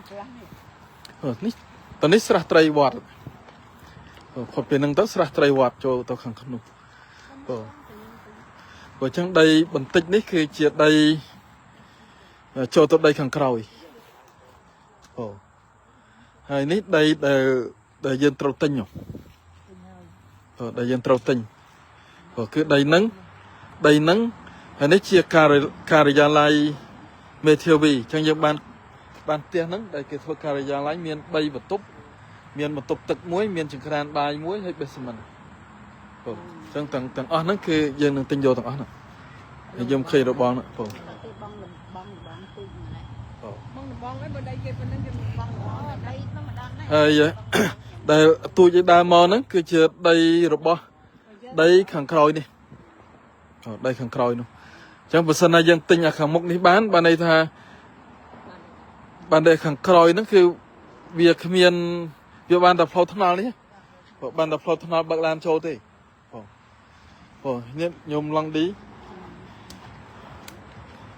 ផ្លាស់នេះ អូនេះតនេះស្រះត្រីវត្តអូផុតពីហ្នឹងទៅស្រះត្រីវត្តចូលទៅខាងក្នុងបងព្រោះអញ្ចឹងដីបន្តិចនេះគឺជាដីចូលទៅដីខាងក្រោយអូហើយនេះដីដែលយើងត្រូវទិញហ៎អូដែលយើងត្រូវទិញព្រោះគឺដីហ្នឹងដីហ្នឹងហើយនេះជាការិយាល័យមេធាវីអញ្ចឹងយើងបានផ្ទះហ្នឹងដែលគេធ្វើការិយាល័យមាន3បន្ទប់មានបន្ទប់ទឹកមួយមានចង្ក្រានបាយមួយហើយ basement បងអញ្ចឹងទាំងអស់ហ្នឹងគឺយើងនឹងទិញយកទាំងអស់ហ្នឹងហើយយើងឃើញរបងហ្នឹងបង ទៅបងលំបងលបងទូចម្លែក បង បងដំបងអីបើដីគេប៉ុណ្្នឹងគេបងដំបង អូដីក្នុងម្ដងដែរ ហើយដែលទូចឲ្យដើមមកហ្នឹងគឺជាដីរបស់ដីខាងក្រោយនេះអូដីខាងក្រោយនោះអញ្ចឹងបើសិនណាយើងទិញអាខាងមុខនេះបានបានន័យថាបានដីខាងក្រោយហ្នឹងគឺវាគ្មានវាបានតែផ្លូវថ្នល់នេះបើបានតែផ្លូវថ្នល់បើកឡានចូលទេបងបងនេះខ្ញុំឡង់ឌី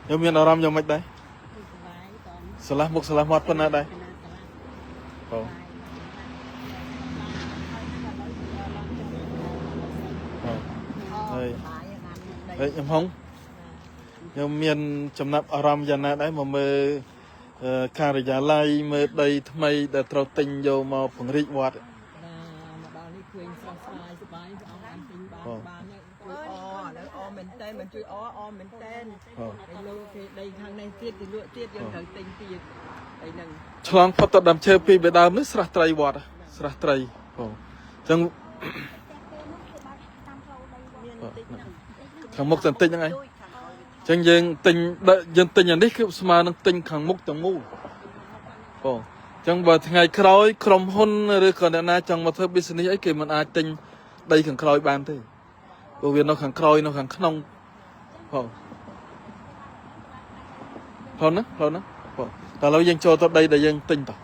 ខ្ញុំមានអារម្មណ៍យ៉ាងម៉េចដែរ សុបាយបង ស្រឡះមុខស្រឡះមាត់ប៉ុណ្ណាដែរបងបង ហើយ ហើយខ្ញុំហងខ្ញុំមានចំណាប់អារម្មណ៍យ៉ាងណាដែរមកមើលការិយាល័យមើលដីថ្មីដែលត្រូវទិញយកមកពង្រីកវត្ត ណាមកដល់នេះឃើញស្រស់ស្រាយសប្បាយព្រះអង្គបានទិញបានបានជួយអឥឡូវអមែនតើមិនជួយអអមែនតើ បង ហើយលោកគេដីខាងនេះទៀតគេលក់ទៀតយើងត្រូវទិញទៀតអីហ្នឹង ឆ្លងផុតទៅដើមឈើពីបេដើមនេះស្រះត្រីវត្តស្រះត្រីបងអញ្ចឹង មានតិចហ្នឹង ខាងមុខតែបន្តិចហ្នឹងឯងអញ្ចឹងយើងទិញយើងទិញអានេះគឺស្មើនឹងទិញខាងមុខទាំងមូលបងអញ្ចឹងបើថ្ងៃក្រោយក្រុមហ៊ុនឬក៏អ្នកណាចង់មកធ្វើ business អីគេមិនអាចទិញដីខាងក្រោយបានទេព្រោះវានៅខាងក្រោយនៅខាងក្នុងបងផ្លូវហ្នឹងផ្លូវហ្នឹងបងតែឥឡូវយើងចូលទៅដីដែលយើងទិញតោះ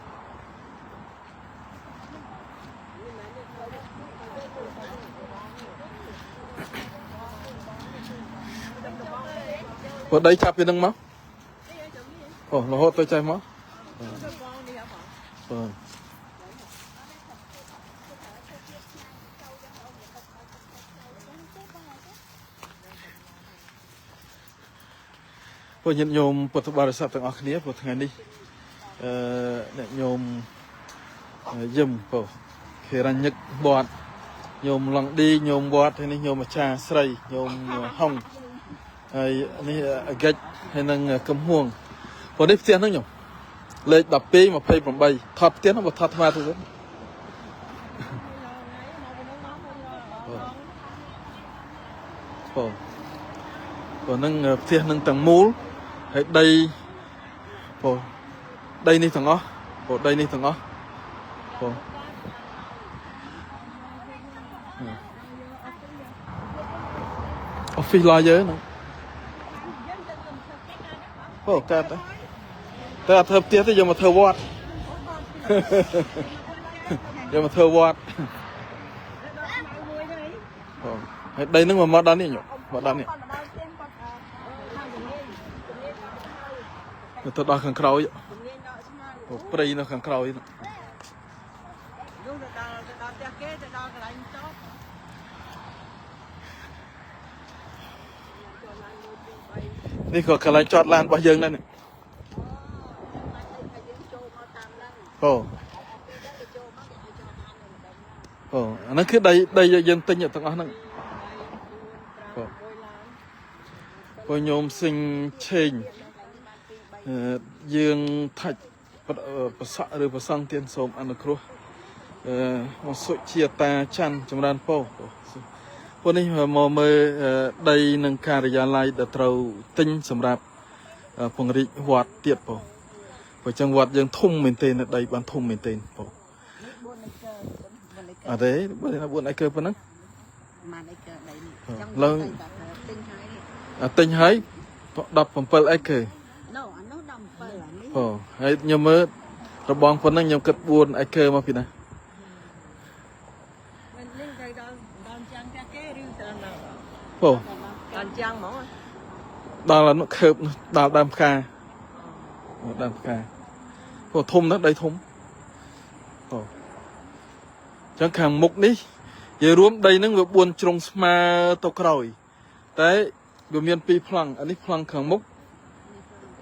ព្រោះដីចាប់ពីហ្នឹងមកអូរហូតទៅចេះមកបងពួកញាតិញោមពុទ្ធបរិស័ទទាំងអស់គ្នាព្រោះថ្ងៃនេះអឺអ្នកញោមយឹមពោខេរញ្ញិកវត្តញោមឡងឌីញោមវត្តហើយនេះញោមអាចារ្យស្រីញោមហុង ហើយនេះអាហ្គិចហើយនឹងកំហួងព្រោះនេះផ្ទះហ្នឹងខ្ញុំលេខ12 28ថតផ្ទះហ្នឹងបើថតថ្មទៅទៅបងព្រោះហ្នឹងផ្ទះហ្នឹងទាំងមូលហើយដីបងដីនេះទាំងអស់បងដីនេះទាំងអស់បង Office lawyer ហ្នឹង អូកើតតែតែអត់ធ្វើផ្ទះទេយកមកធ្វើវត្តយកមកធ្វើវត្តអូហើយដីហ្នឹងមកដល់នេះញោមមកដល់នេះ គាត់មកដល់ផ្ទះគាត់ខាងជំនាញជំនាញ ទៅដល់ខាងក្រោយ ជំនាញដកស្មា អូព្រៃនៅខាងក្រោយ នោះទៅដល់ផ្ទះគេទៅដល់កន្លែងចត នេះក៏កន្លែងចតឡានរបស់យើងដែរនេះ យើងចូលមកតាមហ្នឹង អូ គេចូលមកគេឲ្យចតឡាននៅម្ដុំហ្នឹង អូអាហ្នឹងគឺដីដីយើងទិញទាំងអស់ហ្នឹង 5 1ឡាន ព្រោះញោមសិងឆេងអឺយើងថាច់ប្រសក់ឬប្រសង់ទៀនសូមអនុគ្រោះអឺមកសុជាតាច័ន្ទចម្រើនពោពួកនេះមកមើលដីនិងការិយាល័យដែលត្រូវទិញសម្រាប់ពង្រីកវត្តទៀតបងព្រោះអញ្ចឹងវត្តយើងធំមែនទែនដីបានធំមែនទែនបង 4អេកឺ4អេកឺ អត់ទេបើ4អេកឺប៉ុណ្ណឹង ម៉ានអេកឺដីនេះចង់ ឡើង ទិញហើយនេះ អាទិញហើយ17អេកឺ ណូអានោះ17អានេះ អូហើយខ្ញុំមើលរបងប៉ុណ្ណឹងខ្ញុំគិត4អេកឺមកពីណា មិននេះទៅដល់ដល់ចាំងផ្ទះគេឬទៅដល់ណា អូ ដល់ចាំងហ្មង ដល់អានោះខើបនោះដល់ដើមផ្កាអូដើមផ្កា ព្រោះធំណាស់ដីធំអូអញ្ចឹងខាងមុខនេះនិយាយរួមដីហ្នឹងវា4ជ្រុងស្មើទៅក្រោយ តែវាមានពីរប្លង់អានេះប្លង់ខាងមុខ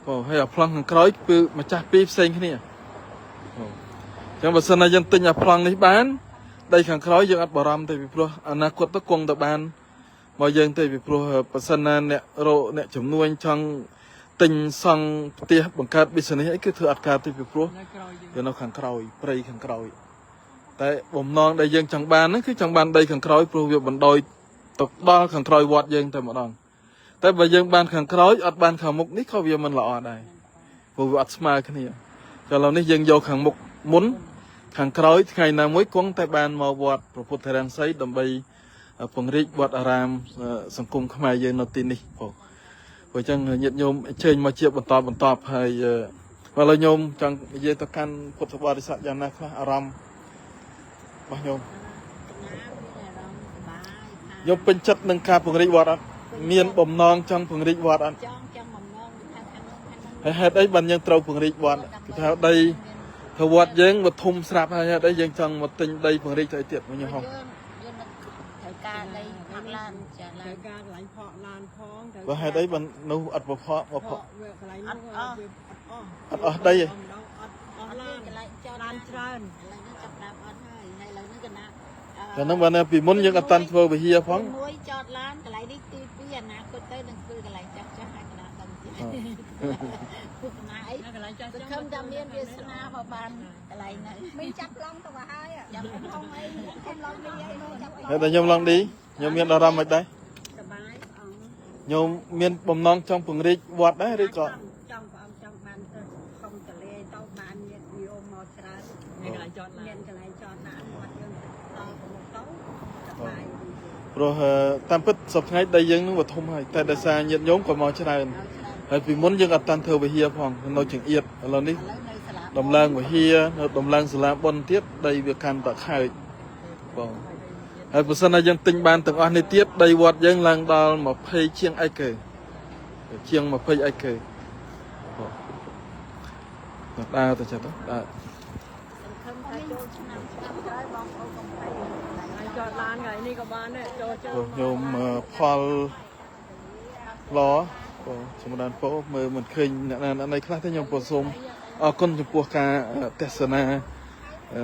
អូហើយអាប្លង់ខាងក្រោយគឺម្ចាស់ពីរផ្សេងគ្នាអូអញ្ចឹងបើសិនណាយើងទិញអាប្លង់នេះបានដីខាងក្រោយយើងអត់បារម្ភទេពីព្រោះអនាគតទៅគង់ទៅបានមកយើងទេពីព្រោះបើសិនណាអ្នករកអ្នកចំនួនចង់ទិញសង់ផ្ទះបង្កើត business អីគឺធ្វើអត់កើតទេពីព្រោះ នៅក្រោយយើង វានៅខាងក្រោយព្រៃខាងក្រោយតែបំណងដែលយើងចង់បានហ្នឹងគឺចង់បានដីខាងក្រោយព្រោះវាបណ្ដោយទៅដល់ខាងក្រោយវត្តយើងតែម្ដងតែបើយើងបានខាងក្រោយអត់បានខាងមុខនេះក៏វាមិនល្អដែរព្រោះវាអត់ស្មើគ្នាតែឥឡូវនេះយើងយកខាងមុខមុនខាងក្រោយថ្ងៃណាមួយគង់តែបានមកវត្តព្រះពុទ្ធរង្សីដើម្បីពង្រីកវត្តអារាមសង្គមខ្មែរយើងនៅទីនេះបងព្រោះអញ្ចឹងញាតិញោមអញ្ជើញមកជាបន្តបន្តហើយ ឥឡូវញោមចង់និយាយទៅកាន់ពុទ្ធបរិស័ទយ៉ាងណាខ្លះអារម្មណ៍របស់ញោម ណាមានអារម្មណ៍សប្បាយថា ញោមពេញចិត្តនឹងការពង្រីកវត្តអត់មានបំណងចង់ពង្រីកវត្តអត់ ចង់ចង់បំណងថាខាងនោះខាងនោះ ហើយហេតុអីបានយើងត្រូវពង្រីកវត្តគឺថាដីធ្វើវត្តយើងវាធំស្រាប់ហើយហេតុអីយើងចង់មកទិញដីពង្រីកទៅអីទៀតមកញោមហង យើងយើងនឹងត្រូវការដីផាក់ឡានចាឡា ត្រូវ ន ការកន្លែងផកឡានផងត្រូវ បើហេតុអីបាននោះអត់ប្រផកមកផក ផកវាកន្លែងនោះវាអត់អស់ អត់អស់ដីទេ ម្ដងអត់អស់ឡាន កន្លែងចត ឡានច្រើន ឥឡូវនេះចាប់ដើមអត់ហើយហើយឥឡូវនេះកណា តែហ្នឹងបានពីមុនយើងអត់តាន់ធ្វើវិហារផង មួយចតឡានកន្លែងនេះទី2អនាគតទៅនឹងធ្វើកន្លែងចាស់ចាស់ហើយកណាដឹងទៀតពួកកណាអី នៅកន្លែងចាស់ សង្ឃឹមថាមានវាសនាបើបានកន្លែងហ្នឹង មីចាប់ឡងទៅមកហើយ ចាំ ធំអីធំឡងនេះអីនោះចាប់ឡង ហើយតែញោមឡងឌីញោមមានអារម្មណ៍មិនដែរ សបាយអង្គ ញោមមានបំណងចង់ពង្រីកវត្តដែរឬក៏ ចង់ព្រះអង្គចង់បានទៅធំតលេទៅបានញាតិញោមមកច្រើន មានកន្លែងចតឡា មានកន្លែងចតឡានវត្តយើងតទៅមុខទៅសបាយ ព្រោះតាមពិតសប្តាហ៍ថ្ងៃដីយើងនឹងវាធំហើយតែដោយសារញាតិញោមក៏មកច្រើនហើយពីមុនយើងអត់តាន់ធ្វើវិហារផងនៅចង្អៀតឥឡូវនេះ ឥឡូវនៅសាលា ដំឡើងវិហារនៅដំឡើងសាលាបុណ្យទៀតដីវាកាន់តែខើចបងហើយបើសិនណាយើងទិញបានទាំងអស់នេះទៀតដីវត្តយើងឡើងដល់20ជាងឯកេជាង20ឯកេបងដើរទៅចិត្តទៅដើរ សង្ឃឹមថាចូលឆ្នាំឆ្នាំក្រោយបងប្អូនកុំភ័យ ចតឡានកន្លែងនេះក៏បានដែរចូលចូល បងញោមផលឡបងសម្ដានពោមើលមិនឃើញអ្នកណាអ្នកណីខ្លះទេញោមពោសូមអរគុណចំពោះការទស្សនាអឺ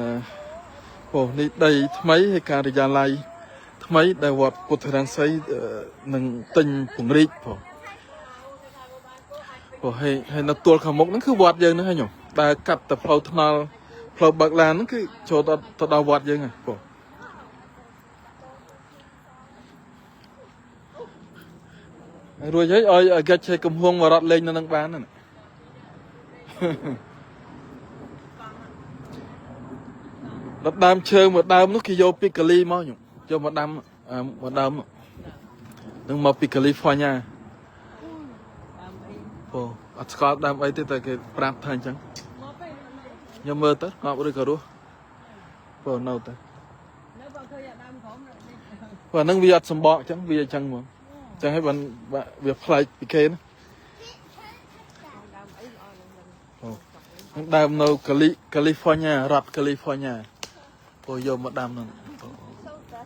ពោនេះដីថ្មីហើយការិយាល័យថ្មីដែលវត្តពុទ្ធរង្សីនឹងទិញពង្រីកពោពោហើយហើយនៅទួលខាងមុខហ្នឹងគឺវត្តយើងហ្នឹងហើយញោមដែលកាត់ទៅផ្លូវថ្នល់ផ្លូវបើកឡានហ្នឹងគឺចូលទៅដល់វត្តយើងហើយពោ រួចហើយឲ្យឲ្យកាច់ឆេកំហួងមករត់លេងនៅនឹងបានណាដល់ដើមឈើមួយដើមនោះគេយកពីកាលីមកខ្ញុំយកមកដាំមួយដើមនឹងមកពីកាលីហ្វ័រញ៉ា ដើមអី ពោអត់ស្គាល់ដើមអីទេតែគេប្រាប់ថាអញ្ចឹង មកពេល ខ្ញុំមើលទៅងាប់ឬក៏រស់ពោនៅទៅ នៅបើឃើញអាដើមក្រុមនេះ ព្រោះអាហ្នឹងវាអត់សម្បកអញ្ចឹងវាអញ្ចឹងហ្មងអញ្ចឹងហើយបានវាប្លែកពីគេណា ដើមអីអត់នឹង អូនឹងដើមនៅកាលីកាលីហ្វ័រញ៉ារដ្ឋកាលីហ្វ័រញ៉ាពោយកមកដាំហ្នឹងពោ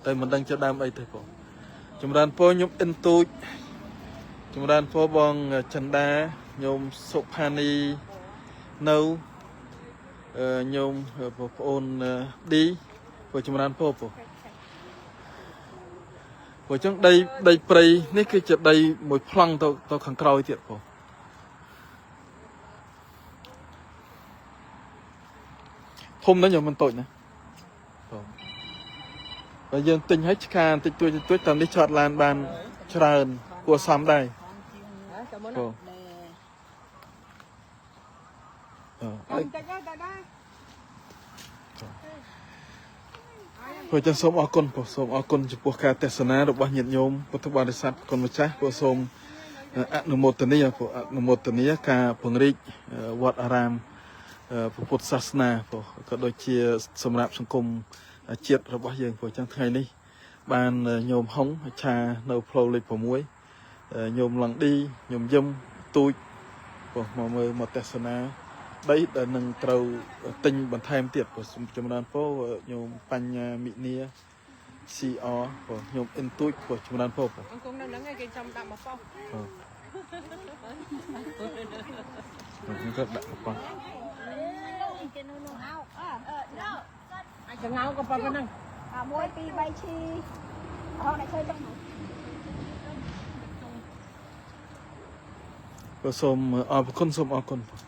តែមិនដឹងជាដើមអីទេពោចម្រើនពោខ្ញុំអិនទូចចម្រើនពោបងចិន្តាញោមសុផានីនៅញោមបងប្អូនឌីពោចម្រើនពោពោព្រោះអញ្ចឹងដីដីព្រៃនេះគឺជាដីមួយប្លង់ទៅទៅខាងក្រោយទៀតពោ ធំណាស់ញោមមិនតូចណាបងបើយើងទិញឲ្យឆ្កាបន្តិចតួចតិចតួចតាមនេះចតឡានបានច្រើនគួរសមដែរ ចាំមុន បងអឺ តិចដែរដែរ ព្រោះចឹងសូមអរគុណបងសូមអរគុណចំពោះការទស្សនារបស់ញាតិញោមពុទ្ធបរិស័ទគុណម្ចាស់ព្រោះសូមអនុមោទនាព្រោះអនុមោទនាការពង្រីកវត្តអារាមព្រះពុទ្ធសាសនាព្រោះក៏ដូចជាសម្រាប់សង្គមជាតិរបស់យើងព្រោះចឹងថ្ងៃនេះបានញោមហុងឆានៅផ្លូវលេខ6ញោមឡងឌីញោមយឹមទូចព្រោះមកមើលមកទស្សនា ដីដែលនឹងត្រូវទិញបន្ថែមទៀតព្រោះសូមចម្រើនពរញោមបញ្ញាមិនី CR ព្រោះញោមអិនទូចព្រោះចម្រើនពរព្រោះ អង្គនៅហ្នឹងឯងគេចាំដាក់មកប៉ោះ ខ្ញុំក៏ដាក់ប៉ុណ្ណ អាចចងៅក៏ប៉ុណ្ណឹង 1 2 3ឈីអស់អ្នកជួយចង់ ក៏សូមអរគុណសូមអរគុណ។